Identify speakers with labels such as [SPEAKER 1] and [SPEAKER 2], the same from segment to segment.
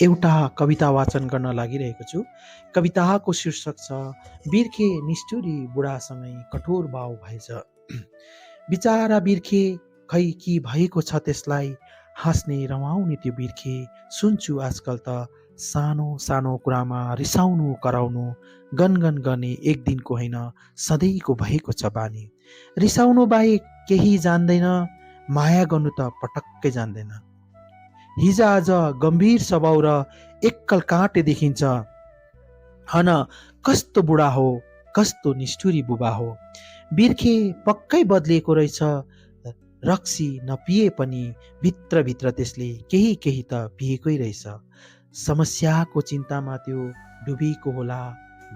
[SPEAKER 1] एउटा कविता वाचन गर्न लागिरहेको छु। कविताको शीर्षक छ बिर्खे निष्ठुरी बुढासँगै कठोर बाउ भएछ। बिचारा बिर्खे खै कि भएको छ त्यसलाई हाँस्ने रमाउने त्यो बिर्खे। सुन्छु आजकल त सानो सानो कुरामा रिसाउनु कराउनु गनगन गर्ने एक दिनको होइन सधैँको भएको छ बानी। रिसाउनु बाहेक केही जान्दैन, माया गर्नु त पटक्कै जान्दैन। हिजोआज गम्भीर स्वभाव र एक्कल काँटे देखिन्छ। हन कस्तो बुढा हो, कस्तो निष्ठुरी बुबा हो। बिर्खे पक्कै बदलिएको रहेछ। रक्सी नपिए पनि भित्रभित्र त्यसले केही केही त पिएकै रहेछ। समस्याको चिन्तामा त्यो डुबेको होला।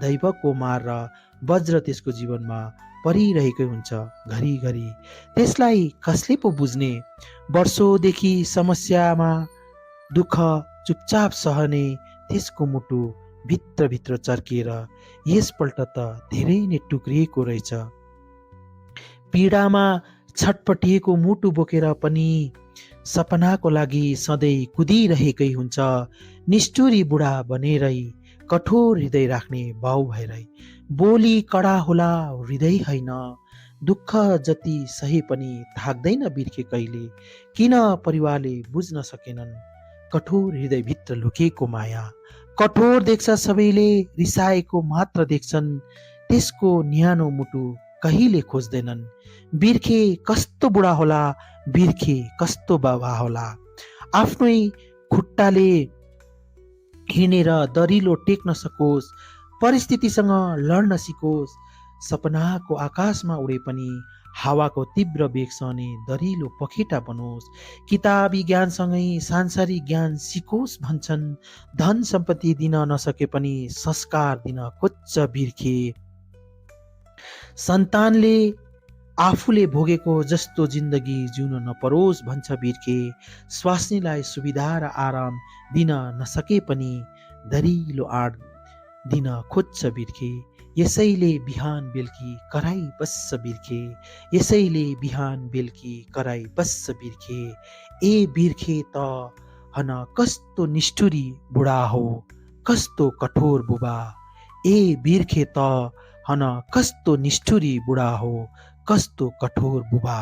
[SPEAKER 1] दैवको मार र वज्र त्यसको जीवनमा परिरहेकै हुन्छ घरिघरि। त्यसलाई कसले पो बुझ्ने? वर्षौँदेखि समस्यामा दुःख चुपचाप सहने त्यसको मुटु भित्रभित्र चर्किएर यसपल्ट त धेरै नै टुक्रिएको रहेछ। पीडामा छटपटिएको मुटु बोकेर पनि सपनाको लागि सधैँ कुदिरहेकै हुन्छ। निष्ठुरी बुढा बनेरै कठोर हृदय राख्ने बाउ भएरै। बोली कडा होला हृदय होइन। दुःख जति सहे पनि थाक्दैन बिर्खे कहिले। किन परिवारले बुझ्न सकेनन् कठोर हृदयभित्र लुकेको माया? कठोर देख्छ सबैले, रिसाएको मात्र देख्छन्। त्यसको न्यानो मुटु कहिले खोज्दैनन्। बिर्खे कस्तो बुढा होला, बिर्खे कस्तो बाबा होला। आफ्नै खुट्टाले हिँडेर दरिलो टेक्न सकोस्, परिस्थितिसँग लड्न सिकोस्। सपनाको आकाशमा उडे पनि हावाको तीव्र वेग सहने दरिलो पखेटा बनोस्। किताबी ज्ञानसँगै सांसारिक ज्ञान सिकोस् भन्छन्। धन सम्पत्ति दिन नसके पनि संस्कार दिन खोज्छ बिर्खे। सन्तानले आफूले भोगेको जस्तो जिन्दगी जिउन नपरोस् भन्छ बिर्खे। स्वास्नीलाई सुविधा र आराम दिन नसके पनि दरिलो आड दिन खोज्छ बिर्खे। यसैले बिहान बेलुकी कराई बस्छ बिर्खे। यसैले बिहान बेलुकी कराई बस्छ बिर्खे। ए बिर्खे त हन कस्तो निष्ठुरी बुढा हो, कस्तो कठोर बुबा। ए बिर्खे त हन कस्तो निष्ठुरी बुढा हो, कस्तो कठोर बुबा।